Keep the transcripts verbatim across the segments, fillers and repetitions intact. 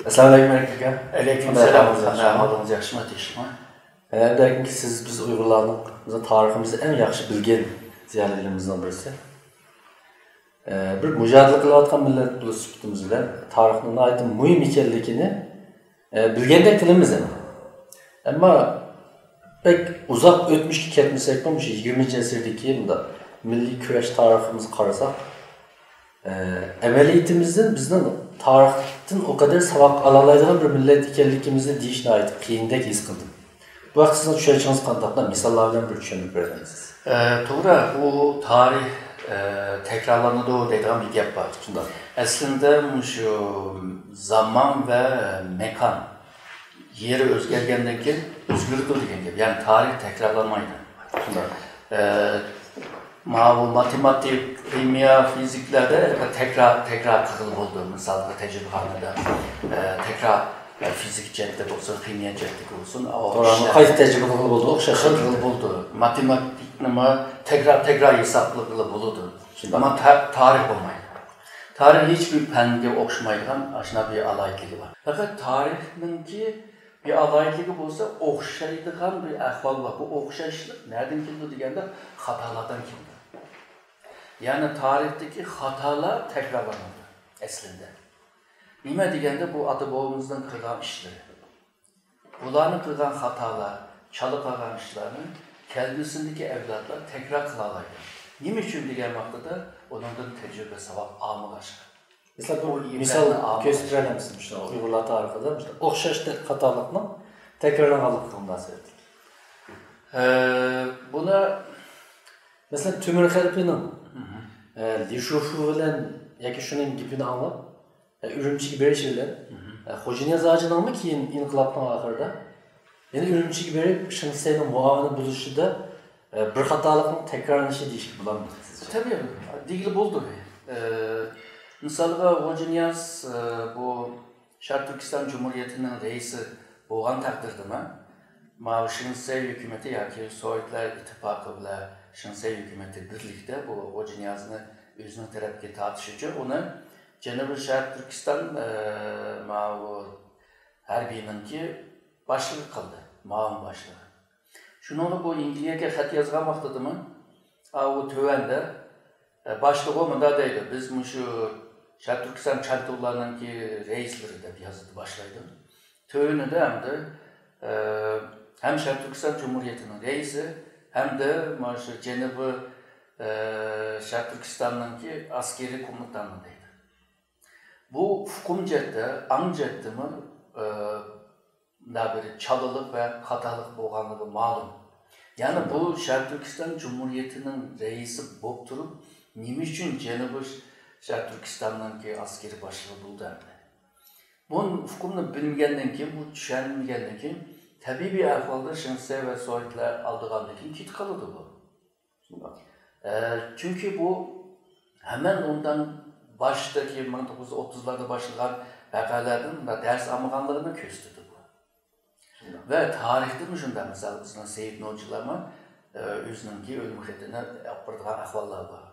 ئەسسالامۇ ئەلەيكۇم، ئاكا. ئەلەيكۇم قانداق سالام. ئەھۋالىڭىز، قانداق ياخشىمۇ؟ ئەھۋالىڭىز، ياخشىمۇ، تىنچلىقمۇ؟ ئە، بەلكىمكى سىز بىز ئۇيغۇرلارنىڭ تارىخىمىزنى ئەڭ ياخشى بىلگەن زىيالىيلىرىمىزنىڭ بىرسى. ئە، بىر مۇجادىلە قىلىۋاتقان مىللەت بولۇش سۈپىتىمىز بىلەن تارىخنىڭ ناھايىتى مۇھىم ئىكەنلىكىنى، ئە، بىلگەندەك قىلىمىز ئەمما. ئەمما بەك ئۇزاق ئۆتمۈشكە كەتمىسەكمۇ، مۇشۇ يىگىرمىنچى ئەسىردىكى مۇنداق مىللىي كۈرەش تارىخىمىزغا قارىساق، ئە، ئەمەلىيىتىمىزدىن بىزنىڭ تارىختىن ئۇ قەدەر ساۋاق ئالالايدىغان بىر مىللەت ئىكەنلىكىمىزنى دېيىش ناھايىتى قىيىندەك ھېس قىلدىم. بۇ ھەقتە سىزنىڭ چۈشەنچىڭىز قانداق؟ مىساللار بىلەن بىر چۈشەندۈرۈپ بېرەلمىسىز؟ ئە، توغرا، بۇ تارىخ، ئە، تەكرارلىنىدۇ دەيدىغان بىر گەپ بار. شۇنداق. ئەسلىدە مۇشۇ زامان ۋە ماكان يېرى ئۆزگەرگەندىن كېيىن ئۆزگىرىدۇ دېگەن گەپ. يەنى تارىخ تەكرارلانمايدۇ. شۇنداق. ئە، ماۋۇ ماتېماتىك، خىمىيە، فىزىكلاردا تەكرار، تەكرار قىلغىلى بولىدۇ. مىسالغا تەجرىبىخانىدا، ئە، تەكرار، ئە، فىزىك جەھەتتە بولسۇن، خىمىيە جەھەتتىكى بولسۇن، ئۇ ئىشلار قايتا تەجرىبە قىلغىلى بولىدۇ، ئوخشاش قىلغىلى بولىدۇ. ماتېماتىكنىمۇ تەكرار، تەكرار ھېسابلىغىلى بولىدۇ. شۇنداق. ئەمما تا-، تارىخ بولمايدۇ. تارىخ ھېچبىر پەنگە ئوخشىمايدىغان ئاشۇنداق بىر ئالاھىدىلىكى بار. پەقەت تارىخنىڭكى بىر ئالاھىدىلىكى بولسا، ئوخشايدىغان بىر ئەھۋال بار. بۇ ئوخشاشلىق نەدىن كېلىدۇ دېگەندە، خاتالاردىن كېلىدۇ. يەنى تارىختىكى خاتالار تەكرارلىنىدۇ ئەسلىدە. نېمە دېگەندە، بۇ ئاتا-بوۋىمىزنىڭ قىلغان ئىشلىرى. بۇلارنى قىلغان خاتالار، چالا قالغان ئىشلارنى كەلگۈسىدىكى ئەۋلادلار تەكرار قىلالايدۇ. نېمە ئۈچۈن دېگەن ۋاقتىدا، ئۇنىڭدىن تەجرىبە، ساۋاق ئالمىغاچقا. مىسال، بىر مىسال كۆرسىتىپ بېرەلمىسىز؟ مۇشۇ ئۇيغۇرلار تارىخىدا مۇشۇنداق ئوخشاش خاتالىقنىڭ تەكرارلانغانلىقىغا مۇناسىۋەتلىك. ئە، بۇنى، مەسىلەن، تۆمۈر خەلىپىنىڭ، ئە، لى شۇفۇ بىلەن ياكى شۇنىڭ گېپىنى ئاڭلاپ، ئە، ئۈرۈمچىگە بېرىشى بىلەن، ئە، خوجانىياز ھاجىنىڭمۇ كېيىن ئىنقىلابنىڭ ئاخىرىدا يەنە ئۈرۈمچىگە بېرىپ، شېڭ شىسەينىڭ مۇئاۋىنى بولۇشىدا، ئە، بىر خاتالىقنىڭ تەكرارلىنىشى دېيىشكە بولامدۇ سىزچە؟ تەبىئىي، دېگىلى بولىدۇ. ئە، مىسالغا، خوجانىياز، ئە، بۇ شەرقىي تۈركىستان جۇمھۇرىيىتىنىڭ رەئىسى بولغان تەقدىردىمۇ، ماۋۇ شېڭ شىسەي ھۆكۈمىتى ياكى سوۋېتلار ئىتتىپاقى بىلەن شېڭ شىسەي ھۆكۈمىتى بىرلىكتە بۇ خوجانىيازنى ئۆزىنىڭ تەرەپكە تارتىش ئۈچۈن ئۇنى جەنۇبىي شەرقىي تۈركىستان، ئە، ماۋۇ ھەربىينىڭكى باشلىقى قىلدى، مۇئاۋىن باشلىقى. شۇنىڭغا بۇ ئەنگلىيەگە خەت يازغان ۋاقتىدىمۇ، ئاۋۇ تۆۋەندە، ئە، باشلىقى مۇنداق دەيدۇ، بىز مۇشۇ شەرقىي تۈركىستان چانتۇلارنىڭكى رەئىسلىرى دەپ يازدى، باشلايدۇ. تۆۋىنىدە ئەمدى، ئە، ھەم شەرقىي تۈركىستان جۇمھۇرىيىتىنىڭ رەئىسى ھەمدە مانا شۇ جەنۇبىي، ئە، شەرقىي تۈركىستاننىڭكى ئەسكىرىي كومېندانى دەيدۇ. بۇ ئۇقۇم جەھەتتە، ئاڭ جەھەتتىمۇ، ئە، مۇنداق بىر چالىلىق ۋە خاتالىق بولغانلىقى مەلۇم. يەنى بۇ شەرقىي تۈركىستان جۇمھۇرىيىتىنىڭ رەئىسى بولۇپ تۇرۇپ، نېمە ئۈچۈن جەنۇبىي شەرقىي تۈركىستاننىڭكى ئەسكىرىي باشلىقى بولدى ئەمدى؟ بۇ ئۇقۇمنى بىلمىگەندىن كېيىن، بۇ چۈشەنمىگەندىن كېيىن، تەبىئىي بىر ئەھۋالدا شېڭ شىسەي ۋە سوۋېتلار ئالدىغاندىن كېيىن كېتىپ قالىدۇ بۇ. ئە، چۈنكى بۇ ھەمەن ئۇندىن باشتىكى مىڭ توققۇز يۈز ئوتتۇزلاردا باشلىغان ۋەقەلەردىن مۇنداق دەرس ئالمىغانلىقىنى كۆرسىتىدۇ بۇ. ۋە تارىختىمۇ شۇنداق، مىسال، بىزنىڭ سېيىت نۇرچىلارمۇ، ئە، ئۆزىنىڭكى ئۆلۈم خېتىنى ئاپىرىدىغان ئەھۋاللار بار.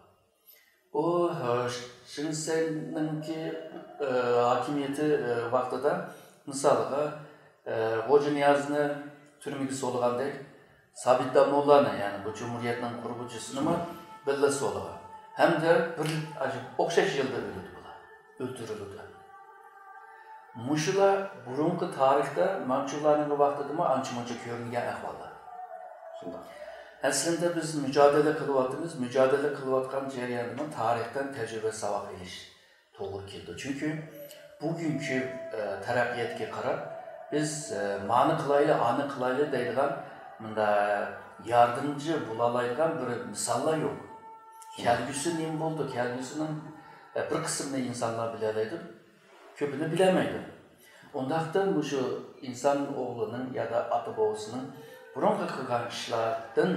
ئۇ، ئە، شېڭ شىسەينىڭكى، ئە، ھاكىمىيىتى، ئە، ۋاقتىدا، مىسالغا، ئە، غوجىنىيازنى تۈرمىگە سولىغاندەك، سابىت داموللانى، يەنى بۇ جۇمھۇرىيەتنىڭ قۇرغۇچىسىنىمۇ بىللە سولىغان. ھەمدە بىر، ئاشۇ ئوخشاش يىلدا ئۆلىدۇ بۇلار. ئۆلتۈرۈلىدۇ. مۇشۇلار بۇرۇنقى تارىختا مانچۇلارنىڭ ۋاقتىدىمۇ ئانچە-مۇنچە كۆرۈنگەن ئەھۋاللار. شۇنداق. ئەسلىدە بىز مۇجادىلە قىلىۋاتىمىز، مۇجادىلە قىلىۋاتقان جەرياندىمۇ تارىختىن تەجرىبە، ساۋاق ئېلىش توغرا كېلىدۇ. چۈنكى بۈگۈنكى، ئە، تەرەققىياتقا قاراپ، بىز، ئە، مانى قىلايلى، ئانى قىلايلى دەيدىغان مۇنداق ياردىمچى بولالايدىغان بىر مىساللار يوق. كەلگۈسى نېمە بولىدۇ؟ كەلگۈسىنىڭ، ئە، بىر قىسمىنى ئىنسانلار بىلەلەيدۇ، كۆپىنى بىلەلمەيدۇ. ئۇنداقتا مۇشۇ ئىنسان ئوغلىنىڭ يادا ئاتا-بوۋىسىنىڭ بۇرۇنقى قىلغان ئىشلاردىن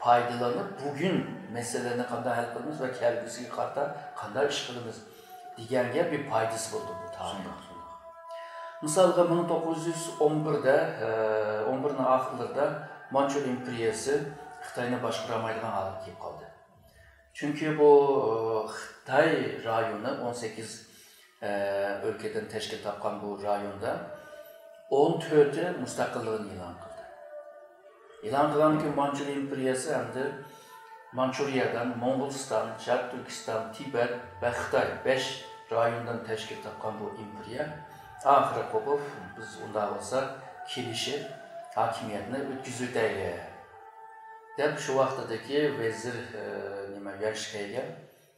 پايدىلىنىپ، بۈگۈن مەسىلىنى قانداق ھەل قىلىمىز ۋە كەلگۈسىگە قارىتا قانداق ئىش قىلىمىز دېگەنگە بىر پايدىسى بولىدۇ بۇ تارىخ. شۇنداق، شۇنداق. مىسالغا، مىڭ توققۇز يۈز ئون بىردە، ئە، ئون بىرنىڭ ئاخىرلىرىدا مانچۇ ئىمپېرىيەسى خىتاينى باشقۇرالمايدىغان ھالەتكە كېلىپ قالدى. چۈنكى بۇ، ئە، خىتاي رايونى ئون سەككىز ئۆلكىدىن تەشكىل تاپقان بۇ رايوندا ئون تۆتى مۇستەقىللىقىنى ئېلان قىلدى. ئېلان قىلغاندىكىن مانچۇرىيە ئىمپېرىيەسى ھەمدە مانچۇرىيەدىن موڭغۇلىستان، شەرقىي تۈركىستان، تىبەت ۋە خىتاي بەش رايوندىن تەشكىل تاپقان بۇ ئىمپېرىيە ئاخىرى قوپۇپ، بىز ئۇنداق بولسا كېلىشىپ ھاكىمىيەتنى ئۆتكۈزۈۋېتەيلى، دەپ شۇ ۋاقتىدىكى ۋەزىر، ئە، نېمە، يۈەنشىكەيگە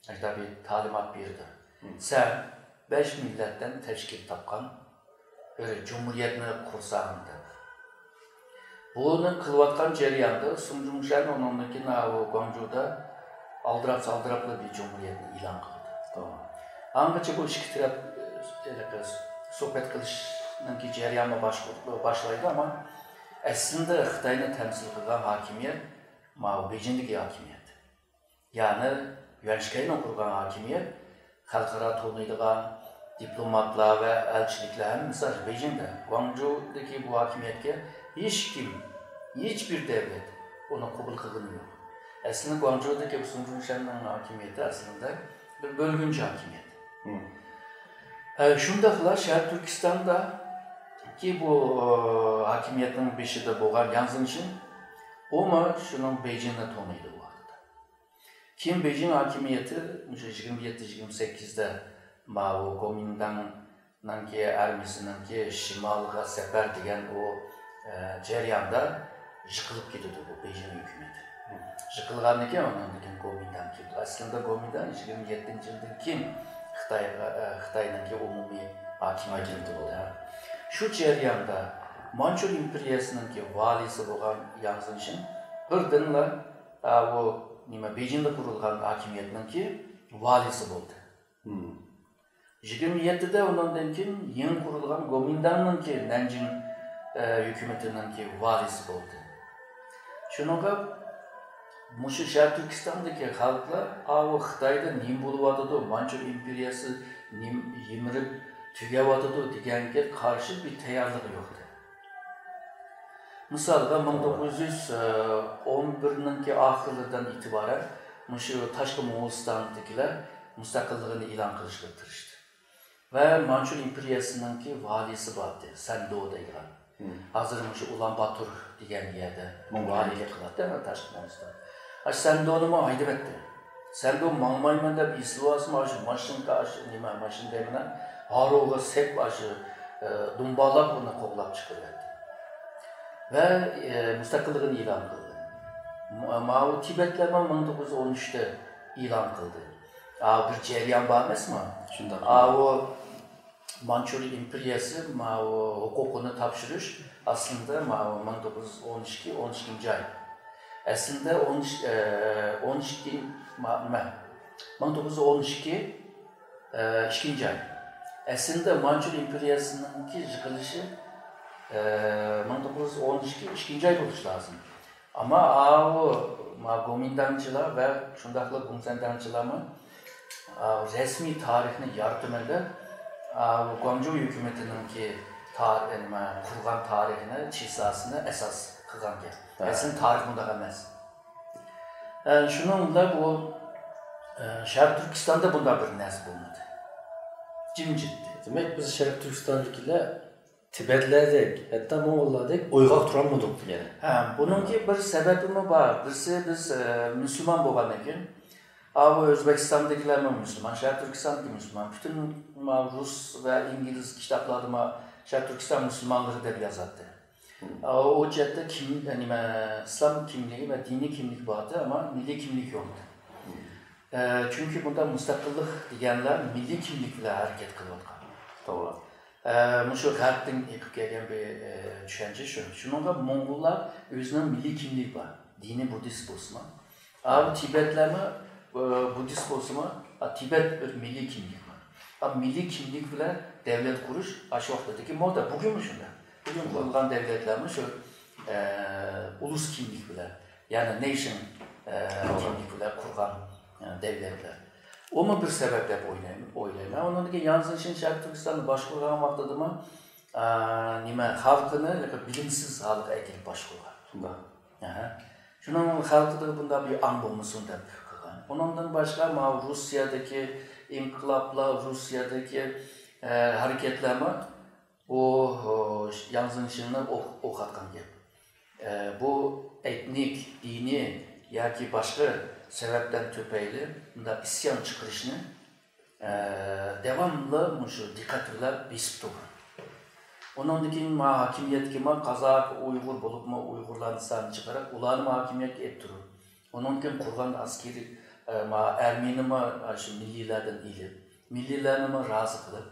ئەجدابىي تالىمات بېرىدۇ. سەن بەش مىللەتتىن تەشكىل تاپقان بىر جۇمھۇرىيەتنى قۇرساڭ دەپ. بۇنى قىلىۋاتقان جەرياندا سۇڭ جۇڭشەن ئۇنىڭدىن كېيىن ئاۋۇ گۇاڭجۇدا ئالدىراپ-سالدىراپلا بىر جۇمھۇرىيەتنى ئېلان قىلدى. ئاڭغىچە بۇ ئىككى تەرەپ، ئە، سۆھبەت قىلىشنىڭكى جەريانى باش-، باشلايدۇ، ئەمما ئەسلىدە خىتاينى تەمسىل قىلغان ھاكىمىيەت ماۋۇ بېيجىڭدىكى ھاكىمىيەت. يەنى يۈەنشىكەينىڭ قۇرغان ھاكىمىيەت خەلقئارا تونۇيدىغان دىپلوماتلار ۋە ئەلچىلىكلەر ھەممىسى بېيجىڭدا. گۇاڭجۇدىكى بۇ ھاكىمىيەتكە ھېچكىم، ھېچبىر دۆلەت ئۇنى قوبۇل قىلغىنى يوق. ئەسلىدە گۇاڭجۇدىكى سۇڭ جۇڭشەننىڭ ھاكىمىيىتى ئەسلىدە بىر بۆلگۈنچى ھاكىمىيەت. ئە، شۇنداقلا شەرقىي تۈركىستاندىكى بۇ، ئە، ھاكىمىيەتنىڭ بېشىدا بولغان ياڭ زېڭشىن، ئۇمۇ شۇنىڭ بېيجىڭنى تونۇيدۇ ئۇ ۋاقىتتا. كېيىن بېيجىڭ ھاكىمىيىتى مۇشۇ يىگىرمە يەتتە، يىگىرمە سەككىزدە ماۋۇ گومىنداڭنىڭكى ئارمىيىسىنىڭكى شىمالغا سەپەر دېگەن ئۇ، ئە، جەرياندا يىقىلىپ كېتىدۇ بۇ بېيجىڭ ھۆكۈمىتى. يىقىلغاندىن كېيىن ئۇنىڭدىن كېيىن گومىنداڭ كېلىدۇ. ئەسلىدە گومىنداڭ يىگىرمە يەتتىنچى يىلدىن كېيىن خىتايغا، ئە، خىتاينىڭكى ئومۇمىي ھاكىمىيىتى بولدى. شۇ جەرياندا مانچۇر ئىمپېرىيەسىنىڭكى ۋالىيسى بولغان ياڭ زېڭشىن بىردىنلا ئاۋۇ نېمە، بېيجىڭدا قۇرۇلغان ھاكىمىيەتنىڭكى ۋالىيسى بولدى. يىگىرمە يەتتىدە ئۇنىڭدىن كېيىن يېڭى قۇرۇلغان گومىنداڭنىڭكى نەنجىڭ، ئە، ھۆكۈمىتىنىڭكى ۋالىيسى بولدى. شۇنىڭغا مۇشۇ شەرقىي تۈركىستاندىكى خەلقلەر، ئاۋۇ خىتايدا نېمە بولۇۋاتىدۇ، مانچۇر ئىمپېرىيەسى نېمە يىمىرىپ تۈگەۋاتىدۇ دېگەنگە قارشى بىر تەييارلىقى يوق ئىدى. مىسالغا، مىڭ توققۇز يۈز ئون بىرنىڭكى ئاخىرلىرىدىن ئېتىبارەن مۇشۇ تاشقى موڭغۇلىستاندىكىلەر مۇستەقىللىقىنى ئېلان قىلىشقا تىرىشتى. ۋە مانچۇر ئىمپېرىيەسىنىڭكى ۋالىيسى بار ئىدى، سەندو دەيدىغان. ھازىر مۇشۇ ئۇلان باتۇر دېگەن يەردە ۋالىيلىك قىلاتتى، تاشقى موڭغۇلىستان. ئاشۇ سەندونىمۇ ھەيدىۋەتتى. سەندو ماڭمايمەن دەپ ئېسىلىۋالسىمۇ، ئاشۇ ماشىنىغا، ئاشۇ نېمە، ماشىنا دەيمەن، ھارۋىغا سەپ، ئاشۇ، ئە، دۇمبالاپ ئۇنى قوغلاپ چىقىرىۋەتتى. ۋە، ئە، مۇستەقىللىقىنى ئېلان قىلدى. ما-، ماۋۇ تىبەتلەرمۇ مىڭ توققۇز يۈز ئون ئۈچتە ئېلان قىلدى. ئاۋۇ بىر جەريان بار ئەمەسمۇ؟ شۇنداق. ئاۋۇ مانچۇرىيە ئىمپېرىيەسى ماۋۇ ھوقۇقىنى تاپشۇرۇش ئەسلىدە ماۋۇ مىڭ توققۇز يۈز ئون ئىككى، ئون ئىككىنچى ئاي. ئەسلىدە ئون ئۈچ، ئە، ئون ئىككى، ما-، نېمە، مىڭ توققۇز يۈز ئون ئىككى، ئە، ئىككىنچى ئاي. ئەسلىدە مانچۇرىيە ئىمپېرىيەسىنىڭكى يىقىلىشى، ئە، مىڭ توققۇز يۈز ئون ئىككى، ئىككىنچى ئاي بولۇشى لازىم. ئەمما ئاۋۇ، ما، گومىنداڭچىلار ۋە شۇنداقلا گۇڭسەنداڭچىلارمۇ، ئاۋۇ رەسمىي تارىخنى يارىتىمەن دەپ، ئاۋۇ گۇاڭجۇ ھۆكۈمىتىنىڭكى تا-، نېمە، قۇرغان تارىخىنى، چىساسىنى ئاساس قىلغان گەپ. ھە. ئەسلىدە تارىخ بۇنداق ئەمەس. ئە، شۇنىڭ بىلەن بۇ، ئە، شەرقىي تۈركىستاندا بۇنداق بىر نەرسە بولمىدى. جىمجىتتى. دېمەك، بىز شەرقىي تۈركىستاندىكىلەر تىبەتلەردەك، ھەتتا موڭغۇللاردەك ئويغاق تۇرالمىدۇق دېگەن. ھە، بۇنىڭكى بىر سەۋەبىمۇ بار. بىرسى، بىز، ئە، مۇسۇلمان بولغاندىن كېيىن، ئاۋۇ ئۆزبېكىستاندىكىلەرمۇ مۇسۇلمان، شەرقىي تۈركىستاندىكى مۇسۇلمان، پۈتۈن ماۋۇ رۇس ۋە ئىنگلىز كىتابلاردا ما شەرقىي تۈركىستان مۇسۇلمانلىرى دەپ يازاتتى. ئاۋۇ ئۇ جەھەتتە كىم-، نېمە، ئىسلام كىملىكى ۋە دىنىي كىملىك بار ئىدى، ئەمما مىللىي كىملىك يوق ئىدى. ئە، چۈنكى بۇنداق مۇستەقىللىق دېگەنلەر مىللىي كىملىك بىلەن ھەرىكەت قىلىۋاتقان. توغرا. ئە، مۇشۇ غەربتىن ئېقىپ كەلگەن بىر، ئە، چۈشەنچە شۇ. شۇنىڭغا موڭغۇللار ئۆزىنىڭ مىللىي كىملىكى بار. دىنى بۇددىست بولسىمۇ، ئا، تىبەتلەرمۇ، ئە، بۇددىست بولسىمۇ، ئا، تىبەت بىر مىللىي كىملىك بار. ئا، مىللىي كىملىك بىلەن دەۋلەت قۇرۇش ئاشۇ ۋاقىتتىكى مودا. بۈگۈنمۇ شۇنداق. بۈگۈن قۇرۇلغان دەۋلەتلەرمۇ شۇ، ئە، ئۇلۇس كىملىك بىلەن، يەنى نېيشن، ئە، كىملىك بىلەن قۇرغان، ئە، دەۋلەتلەر. ئۇمۇ بىر سەۋەب دەپ ئويلايمەن، ئويلايمەن. ئۇنىڭدىن كېيىن ياڭ زېڭشىن شەرقىي تۈركىستاننى باشقۇرغان ۋاقتىدىمۇ، ئە، نېمە، خەلقىنى بىلىمسىز ھالغا ئەكېلىپ باشقۇرغان. شۇنداق. ئەھە. شۇنىڭ خەلقىدە بۇنداق بىر ئاڭ بولمىسۇن دەپ قىلغان. ئۇنىڭدىن باشقا ماۋۇ روسىيەدىكى ئىنقىلابلار، روسىيەدىكى، ئە، ھەرىكەتلەرمۇ بۇ، ئە، ياڭ زېڭشىننى ئوق-، ئوقۇتقان گەپ. ئە، بۇ ئېتنىك، دىنىي ياكى باشقا سەۋەبلەر تۈپەيلى بۇنداق ئىسيان چىقىرىشنى، ئە، داۋاملىق مۇشۇ دىققەت بىلەن بېسىپ تۇرغان. ئۇنىڭدىن كېيىن ما ھاكىمىيەتكە ما قازاق، ئۇيغۇر بولۇپمۇ ئۇيغۇرلارنى سانى چىقىرىپ، ئۇلارنى ھاكىمىيەتكە ئېلىپ تۇرۇپ، ئۇنىڭدىن كېيىن قۇرغان ئەسكىرى، ئە، ما ئارمىيىنىمۇ شۇ مىللىيلەردىن ئېلىپ، مىللىيلەرنىمۇ رازى قىلىپ،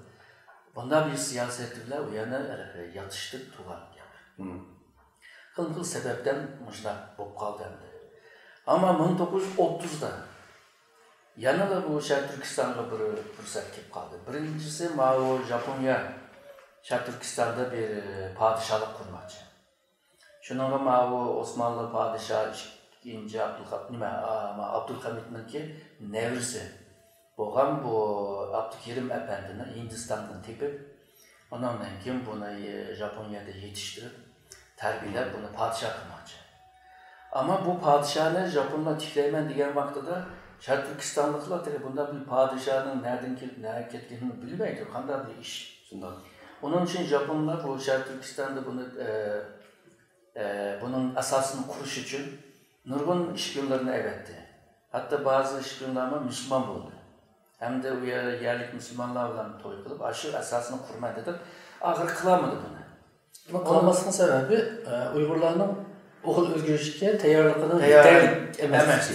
بۇنداق بىر سىياسەت بىلەن ئۇ يەنە ھېلىقى ياتىشتىپ تۇرغان گەپ. خىلمۇ خىل سەۋەبتىن مۇشۇنداق بولۇپ قالدى ئەمدى. ئەمما مىڭ توققۇز يۈز ئوتتۇزدا يەنىلا بۇ شەرقىي تۈركىستانغا بىر پۇرسەت كېلىپ قالدى. بىرىنچىسى، ماۋۇ ژاپونىيە شەرقىي تۈركىستاندا بىر پادىشاھلىق قۇرماقچى. شۇنىڭغا ماۋۇ ئوسمانلى پادىشاھ ئىككىنچى ئابدۇلخا-، نېمە، ئا، ما ئابدۇلخەمىتنىڭكى نەۋرىسى بولغان بۇ ئابدۇكېرىم ئەپەندىنى ھىندىستاندىن تېپىپ، ئۇنىڭدىن كېيىن بۇنى ژاپونىيەدە يېتىشتۈرۈپ، تەربىيەلەپ، بۇنى پادىشاھ قىلماقچى. ئەمما بۇ پادىشاھنى ژاپونلار تىكلەيمەن دېگەن ۋاقتىدا، شەرقىي تۈركىستانلىقلار تېخى بۇنداق بىر پادىشاھنىڭ نەدىن كېلىپ، نەگە كەتكىنىنى بىلمەيدۇ، قانداق بىر ئىش. شۇنداق. ئۇنىڭ ئۈچۈن ژاپونلار بۇ شەرقىي تۈركىستاندا بۇنى، ئە، ئە، بۇنىڭ ئاساسىنى قۇرۇش ئۈچۈن نۇرغۇن ئىشپىيونلارنى ئەۋەتتى. ھەتتا بەزى ئىشپىيونلارمۇ مۇسۇلمان بولدى. ھەمدە ئۇ يەر-، يەرلىك مۇسۇلمانلار بىلەن توي قىلىپ، ئاشۇ ئاساسنى قۇرىمەن دېدى. ئاخىرى قىلالمىدى بۇنى. بۇنى قىلماسلىقنىڭ سەۋەبى، ئە، ئۇيغۇرلارنىڭ ئۇ خىل ئۆزگىرىشكە تەييارلىقىنىڭ تەييار يېتەرلىك ئەمەس. ئەمەس.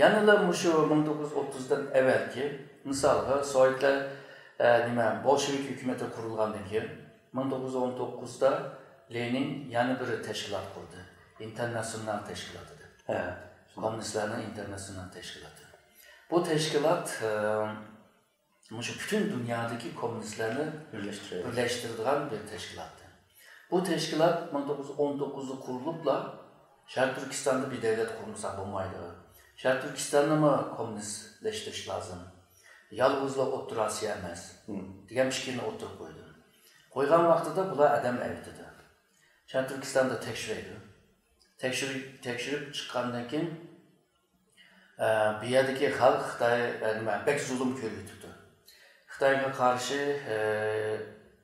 يەنىلا مۇشۇ مىڭ توققۇز يۈز ئوتتۇزدىن ئەۋۋەلكى، مىسالغا، سوۋېتلار، ئە، نېمە، بولشېۋىك ھۆكۈمىتى قۇرۇلغاندىن كېيىن، مىڭ توققۇز يۈز ئون توققۇزدا لېنىن يەنە بىر تەشكىلات قۇردى. ئىنتېرناتسىونال تەشكىلاتى دەپ. ھە. كوممۇنىستلارنىڭ ئىنتېرناتسىونال تەشكىلاتى. بۇ تەشكىلات، ئە، مۇشۇ پۈتۈن دۇنيادىكى كوممۇنىستلارنى بىرلەشتۈرىدۇ. بىرلەشتۈرىدىغان بىر تەشكىلاتتى. بۇ تەشكىلات مىڭ توققۇز يۈز ئون توققۇزدا قۇرۇلۇپلا، شەرقىي تۈركىستاندا بىر دۆلەت قۇرمىساق بولمايدۇ. شەرقىي تۈركىستاننىمۇ كوممۇنىستلەشتۈرۈش لازىم. يالغۇزلا ئوتتۇرا ئاسىيا ئەمەس، ھىم. دېگەن پىكىرنى ئوتتۇرىغا قويدى. قويغان ۋاقتىدا بۇلار ئادەم ئەۋېتىدۇ. شەرقىي تۈركىستاندا تەكشۈرەيدۇ. تەكشۈرۈپ، تەكشۈرۈپ چىققاندىن كېيىن، ئە، بۇ يەردىكى خەلق خىتاي، ئە، نېمە، بەك زۇلۇم كۆرۈۋېتىپتۇ. خىتايغا قارشى، ئە،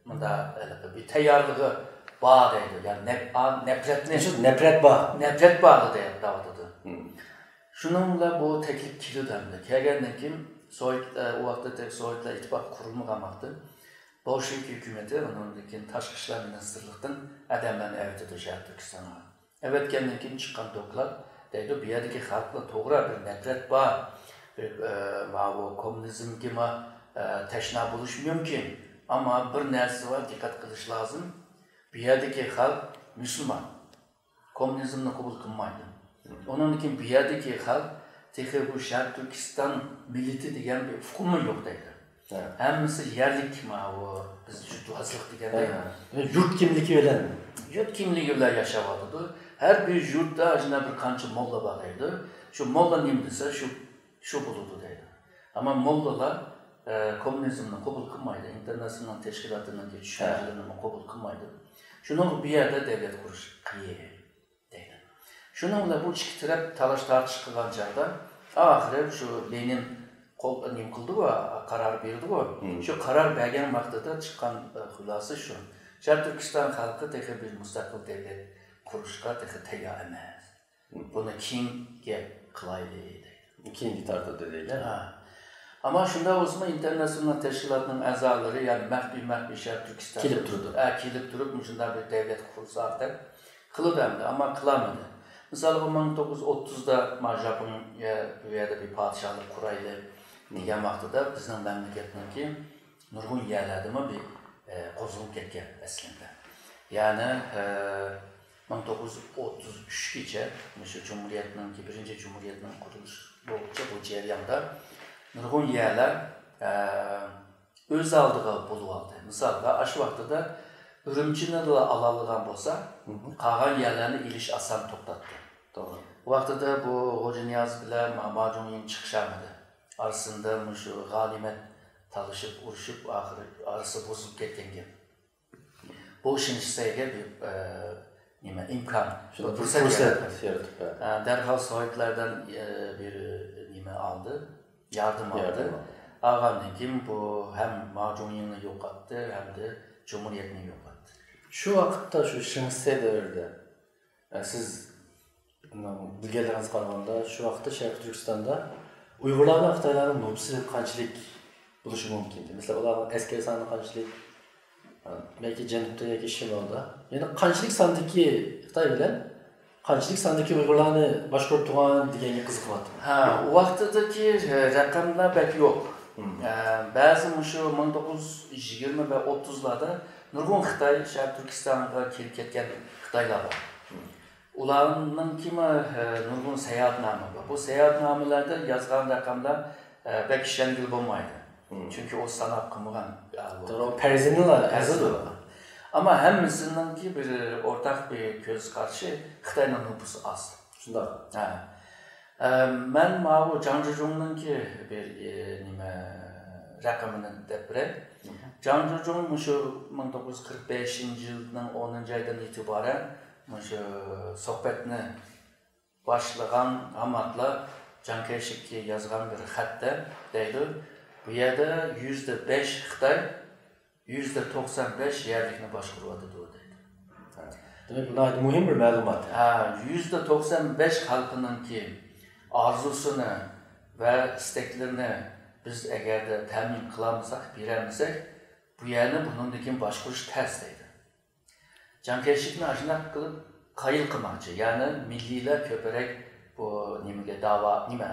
مۇنداق، ھېلىقى بىر تەييارلىقى بار دەيدۇ. يەنى نەپ-، ئا-، نەپرەتنى، شۇ نەپرەت بار. نەپرەت بار دەيدۇ، دەۋاتىدۇ. ھىم. شۇنىڭ بىلەن بۇ تەكلىپ كېلىدۇ ئەمدى. كەلگەندىن كېيىن سوۋېت، ئە، ئۇ ۋاقىتتا تېخى سوۋېتلار ئىتتىپاقى قۇرۇلمىغان ۋاقتى، بولشېۋىك ھۆكۈمىتى ئۇنىڭدىن كېيىن تاشقى ئىشلار مىنىستىرلىقىدىن ئادەملەرنى ئەۋېتىدۇ شەرقىي تۈركىستانغا. ئەۋەتكەندىن كېيىن چىققان دوكلات دەيدۇ، بۇ يەردىكى خەلقلەر توغرا بىر نەپرەت بار، بىر، ئە، ماۋۇ كوممۇنىزمگىمۇ، ئە، تەشنا بولۇشى مۇمكىن. ئەمما بىر نەرسە بار، دىققەت قىلىش لازىم. بۇ يەردىكى خەلق مۇسۇلمان. كوممۇنىزمنى قوبۇل قىلمايدۇ. ئۇنىڭدىن كېيىن بۇ يەردىكى خەلق تېخى بۇ شەرقىي تۈركىستان مىللىتى دېگەن بىر ئۇقۇممۇ يوق دەيدۇ. ھە. ھەممىسى يەرلىك ماۋۇ، بىز شۇ جۇۋازلىق دېگەندەك. ھە. يۇرت كىملىكى بىلەن. يۇرت كىملىكى بىلەن ياشاۋاتىدۇ. ھەر بىر يۇرتتا شۇنداق بىر قانچە موللا بار دەيدۇ. شۇ موللا نېمە دېسە، شۇ، شۇ بولىدۇ دەيدۇ. ئەمما موللىلار، ئە، كوممۇنىزمنى قوبۇل قىلمايدۇ، ئىنتېرناتسىيونال تەشكىلاتىنىڭكى چۈشەنچىلىرىنىمۇ قوبۇل قىلمايدۇ. شۇنىڭغا بۇ يەردە دۆلەت قۇرۇش قىيىن. دەيدۇ. شۇنىڭ بىلەن بۇ ئىككى تەرەپ تالاش-تارتىش قىلغان چاغدا، ئاخىرى شۇ لېنىن قول، نېمە قىلدىغۇ، قارار بېرىدىغۇ. مم. شۇ قارار بەرگەن ۋاقتىدا چىققان، ئە، خۇلاسە شۇ. شەرقىي تۈركىستان خەلقى تېخى بىر مۇستەقىل دۆلەت قۇرۇشقا تېخى تەييار ئەمەس. مم. بۇنى كېيىن گەپ قىلايلى دەيدۇ. كېيىنگە تارتىلدى دەيلى. ھە. ئەمما شۇنداق بولسىمۇ، ئىنتېرناتسىونال تەشكىلاتنىڭ ئەزالىرى، يەنى مەخپىي-مەخپىي شەرقىي تۈركىستان كېلىپ تۇرىدۇ. ھە، كېلىپ تۇرۇپ، مۇشۇنداق بىر دۆلەت قۇرساق دەپ قىلىدۇ ئەمدى، ئەمما قىلالمىدى. مىسالغا، مىڭ توققۇز يۈز ئوتتۇزدا ما ژاپونىيە بۇ يەردە بىر پادىشاھلىق قۇرايلى دېگەن ۋاقتىدا، بىزنىڭ مەملىكەتنىڭكى نۇرغۇن يەرلەردىمۇ بىر، ئە، قوزغىلىپ كەتكەن ئەسلىدە. يەنى، ئە، مىڭ توققۇز يۈز ئوتتۇز ئۈچكىچە مۇشۇ جۇمھۇرىيەتنىڭكى، بىرىنچى جۇمھۇرىيەتنىڭ قۇرۇلۇشى بويىچە بۇ جەرياندا نۇرغۇن يەرلەر، ئە، ئۆز ئالدىغا بولۇۋالدى. مىسالغا، ئاشۇ ۋاقتىدا ئۈرۈمچىنىلا ئالالىغان بولسا، مم. قالغان يەرلەرنى ئېلىش ئاسان توختاتتى. توغرا. بۇ ۋاقتىدا بۇ غوجانىياز بىلەن ما-، ماجۇڭيىڭ چىقىشالمىدى. ئارىسىدا مۇشۇ غانىيمەت تالىشىپ، ئۇرۇشۇپ، ئاخىرى ئارىسى بۇزۇلۇپ كەتكەن گەپ. بۇ شىنشىسەيگە بىر، ئە، نېمە، ئىمكان، شۇنداق بىر پۇرسەت ياراتتى. يارىتىپ، ھە. ئە، دەرھال سوۋېتلاردىن، ئە، بىر، نېمە، ئالدى، ياردەم ئالدى. ياردەم ئالدى. ئالغاندىن كېيىن بۇ ھەم ماۋ جۇڭيىڭنى يوقاتتى، ھەمدە جۇمھۇرىيەتنى يوقاتتى. شۇ ۋاقىتتا، شۇ شېڭ شىسەي دەۋرىدە، ئە، سىز بىلگەنلىرىڭىزگە قارىغاندا، شۇ ۋاقىتتا شەرقىي تۈركىستاندا ئۇيغۇرلار بىلەن خىتايلارنىڭ نوپۇسى قانچىلىك بولۇشى مۇمكىن؟ مەسىلەن، ئۇلارنىڭ ئەسكەر سانى قانچىلىك؟ بەلكى جەنۇبتا ياكى شىمالدا. يەنى قانچىلىك ساندىكى خىتاي بىلەن قانچىلىك ساندىكى ئۇيغۇرلارنى باشقۇرۇپ تۇرغان دېگەنگە قىزىقىۋاتىمەن. ھە، ئۇ ۋاقتىدىكى، ئە، رەقەملەر بەك يوق. مم. ئە، بەزى مۇشۇ مىڭ توققۇز يۈز يىگىرمە ۋە ئوتتۇزلاردا نۇرغۇن خىتاي شەرقىي تۈركىستانغا كېلىپ كەتكەن خىتايلار بار. مم. ئۇلارنىڭكىمۇ، ئە، نۇرغۇن ساياھەتنامە بار. بۇ ساياھەتنامىلەردە يازغان رەقەملەر، ئە، بەك ئىشەنگىلى بولمايدۇ. مم. چۈنكى ئۇ ساناپ قىلمىغان، ئە، بۇ توغرا، پەرىزىنىلا پەرىزىنى يازىدۇ. ئەمما ھەممىسىنىڭكى بىر ئورتاق بىر كۆز قارىشى، خىتاينىڭ نوپۇسى ئاز. شۇنداق. ھە. ئە، مەن ماۋۇ جاڭ جۇجۇڭنىڭكى بىر، ئە، نېمە، رەقىمىنى دەپ بېرەي. مم. جاڭ جۇجۇڭ مۇشۇ مىڭ توققۇز يۈز قىرىق بەشىنچى يىلنىڭ ئونىنچى ئايدىن ئېتىبارەن مۇشۇ سۆھبەتنى باشلىغان ھاماتلا جاڭ كەيشىككە يازغان بىر خەتتە دەيدۇ، بۇ يەردە يۈزدە بەش خىتاي، يۈزدە توقسان بەش يەرلىكنى باشقۇرۇۋاتىدۇ دەيدۇ. دېمەك، بۇ ناھايىتى مۇھىم بىر مەلۇمات. ھە، يۈزدە توقسان بەش خەلقىنىڭكى ئارزۇسىنى ۋە ئىستەكلىرىنى بىز ئەگەردە تەمىن قىلالمىساق، بېرەلمىسەك، بۇ يەرنى بۇنىڭدىن كېيىن باشقۇرۇش تەس دەيدۇ. جاڭ كەيشىكنى ئاشۇنداق قىلىپ قايىل قىلماقچى، يەنى مىللىيلەر كۆپرەك بۇ نېمىگە داۋا، نېمە،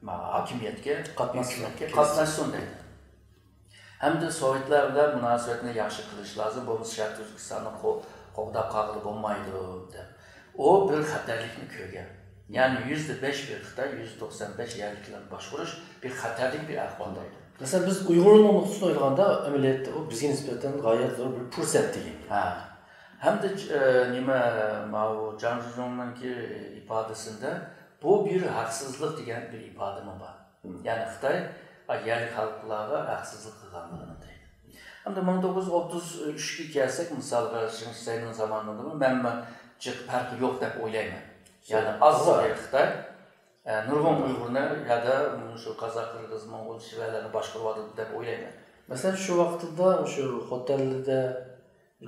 ما-، ھاكىمىيەتكە، قاتناشسۇن. ھۆكۈمەتكە قاتناشسۇن دەيدۇ. ھەمدە سوۋېتلار بىلەن مۇناسىۋەتنى ياخشى قىلىش لازىم، بولمىسا شەرقىي تۈركىستاننى قو-، قوغداپ قالغىلى بولمايدۇ، دەپ. ئۇ بىر خەتەرلىكنى كۆرگەن. يەنى يۈزدە بەش بىر خىتاي، يۈز توقسان بەش يەرلىكلەرنى باشقۇرۇش بىر خەتەرلىك بىر ئەھۋال دەيدۇ. مەسىلەن، بىز ئۇيغۇرنىڭ نۇقتىسىدىن ئويلىغاندا، ئەمەلىيەتتە ئۇ بىزگە نىسبەتەن غايەت زور بىر پۇرسەت دېگەن گەپ. ھە. ھەمدە، ئە، نېمە، ماۋۇ جاڭ جۇجۇڭنىڭكى ئىپادىسىدە بۇ بىر ھەقسىزلىق دېگەن بىر ئىپادىمۇ بار. مم. يەنى خىتاي، ئا، يەرلىك خەلقلەرگە ھەقسىزلىق قىلغانلىقىنى دەيدۇ. ئەمدى مىڭ توققۇز يۈز ئوتتۇز ئۈچكە كەلسەك، مىسالغا، شېڭ شىسەينىڭ زامانىدا مەنمۇ جىق پەرقى يوق دەپ ئويلايمەن. يەنى ئاز توغرا. بىر خىتاي، ئە، نۇرغۇن توغرا. ئۇيغۇرنى يا دا مۇشۇ قازاق، قىرغىز، موڭغۇل، شىۋەلەرنى باشقۇرۇۋاتىدۇ دەپ ئويلايمەن. مەسىلەن، شۇ ۋاقىتتا مۇشۇ خوتەنلىدە،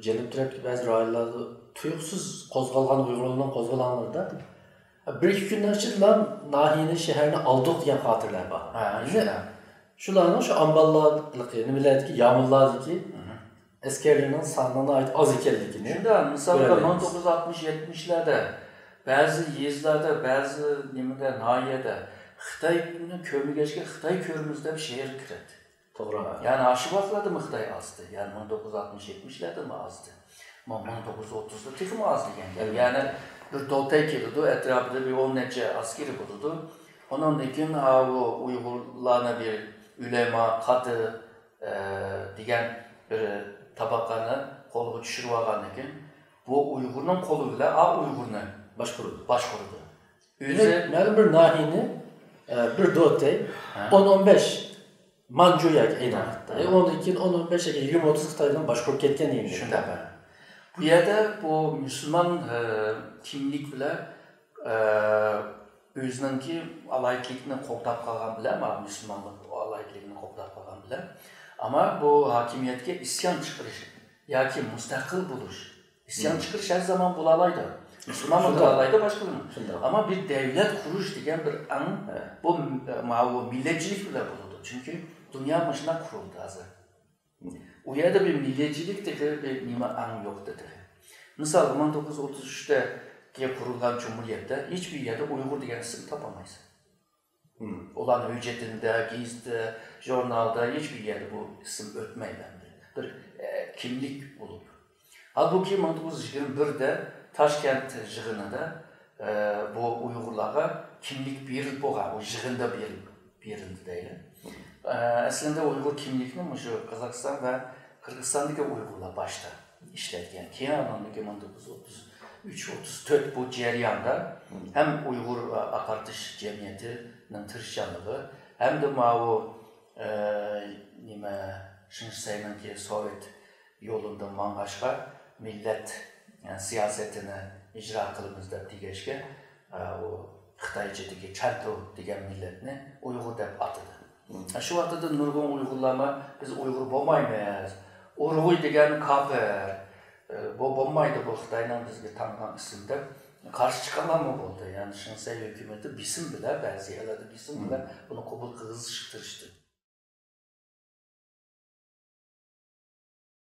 جەنۇب تەرەپتىكى بەزى رايونلاردا تۇيۇقسىز قوزغالغان ئۇيغۇرلارنىڭ قوزغىلاڭلىرىدا بىر ئىككى كۈننىڭ ئىچىدىلا ناھىيەنى، شەھەرنى ئالدۇق دېگەن خاتىرىلەر بار. ھە، يەنى شۇنداق. شۇلارنىڭ شۇ ئامباللارلىقى، نېمىلەردىكى، يامۇللاردىكى مم. ئەسكەرلىرىنىڭ سانىنىڭ ناھايىتى ئاز ئىكەنلىكىنى شۇنداق، مىسالغا، كۆرەلەيمىز. مىڭ توققۇز يۈز ئاتمىش يەتمىشلەردە بەزى يېزىلاردا، بەزى نېمىدە، ناھىيەدە خىتاينى كۆرمىگەچكە خىتاي كۆرىمىز دەپ شېئىر كىرەتتى. توغرا. يەنى ئاشۇ ۋاقىتلاردا خىتاي ئازدى. يەنى مىڭ توققۇز يۈز ئاتمىش يەتمىشلەردىمۇ ئازدى. مىڭ توققۇز يۈز ئوتتۇزدا تېخىمۇ ئاز دېگەن گەپ. ئەلۋەتتە. يەنى بىر دوتەي كېلىدۇ، ئەتراپىدا بىر ئون نەچچە ئەسكىرى بولىدۇ. ئۇنىڭدىن كېيىن، ھا، ئۇ ئۇيغۇرلارنى بىر ئۆلەما، قادى، ئە، دېگەن بىر تاباقانى قولىغا چۈشۈرۈۋالغاندىن كېيىن، بۇ ئۇيغۇرنىڭ قولى بىلەن ئا ئۇيغۇرنى باشقۇرىدۇ. باشقۇرىدۇ. ئۆزى دېمەك، مەلۇم بىر ناھىيەنى، ئە، بىر دوتەي، ھە. ئون، ئون بەش مانجۇ ياكى ئەينى ھە، ۋاقىتتا. ھە. ئە، ئۇنىڭدىن كېيىن ئون، ئون بەش ياكى يىگىرمە، ئوتتۇز خىتايدىن باشقۇرۇپ كەتكەن دېگەن گەپ. شۇنداق. بۇ يەردە بۇ مۇسۇلمان، ئە، كىملىك بىلەن، ئە، ئۆزىنىڭكى ئالاھىدىلىكىنى قوغداپ قالغان بىلەن، مانا مۇسۇلمانلىق ئالاھىدىلىكىنى قوغداپ قالغان بىلەن، ئەمما بۇ ھاكىمىيەتكە ئىسيان چىقىرىش ياكى مۇستەقىل بولۇش، ئىسيان مم. چىقىرىش ھەر زامان بولالايدۇ. مۇسۇلمانمۇ شۇنداق. بولالايدۇ، باشقىلارمۇ. شۇنداق. ئەمما بىر دەۋلەت قۇرۇش دېگەن بىر ئەڭ، ھە. بۇ، ماۋۇ مىللەتچىلىك بىلەن بولىدۇ. چۈنكى دۇنيا مۇشۇنداق قۇرۇلدى ھازىر. مم. ئۇ يەردە بىر مىللەتچىلىك تېخى بىر نېمە ئەڭ يوق تېخى. مىسالغا، مىڭ توققۇز يۈز ئوتتۇز ئۈچتە قۇرۇلغان جۇمھۇرىيەتتە ھېچبىر يەردە ئۇيغۇر دېگەن ئىسىم تاپالمايسەن. مم. ئۇلارنىڭ ھۆججىتىدە، گېزىتتە، ژۇرنالدا ھېچبىر يەردە بۇ ئىسىم ئۆتمەيدۇ ئەمدى. بىر، ئە، كىملىك بولۇپ. ھالبۇكى، مىڭ توققۇز يۈز يىگىرمە بىردە تاشكەنت يىغىنىدا، ئە، بۇ ئۇيغۇرلارغا كىملىك بېرىلىپ بولغان، ئۇ يىغىندا بېرىلىپ، بېرىلدى دەيلى. ئە، ئەسلىندە ئۇيغۇر كىملىكىنى مۇشۇ قازاقىستان ۋە قىرغىزىستاندىكى ئۇيغۇرلار باشتا ئىشلەتكەن. كېيىن ئاندىن كېيىن مىڭ توققۇز يۈز ئوتتۇز ئۈچ، ئوتتۇز تۆت بۇ جەرياندا مم. ھەم ئۇيغۇر ئاقارتىش جەمئىيىتىنىڭ تىرىشچانلىقى، ھەمدە ماۋۇ، ئە، نېمە، شېڭ شىسەينىڭكى سوۋېت يولىدا ماڭغاچقا، مىللەت، ئە، سىياسىتىنى ئىجرا قىلىمىز دەپ دېگەچكە، ئە، ئۇ خىتايچىدىكى چەنتۇ دېگەن مىللەتنى ئۇيغۇر دەپ ئاتىدى. شۇ ۋاقىتتا نۇرغۇن ئۇيغۇرلارمۇ بىز ئۇيغۇر بولمايمىز، ئۇرغۇي دېگەن كاپىر، بۇ بولمايدۇ، بۇ خىتاينىڭ بىزگە تاڭغان ئىسمى دەپ قارشى چىققانلارمۇ بولدى. يەنى شېڭ شەي ھۆكۈمىتى بېسىم بىلەن، بەزى يەرلەردە بېسىم بىلەن بۇنى قوبۇل قىلغۇزۇشقا تىرىشتى.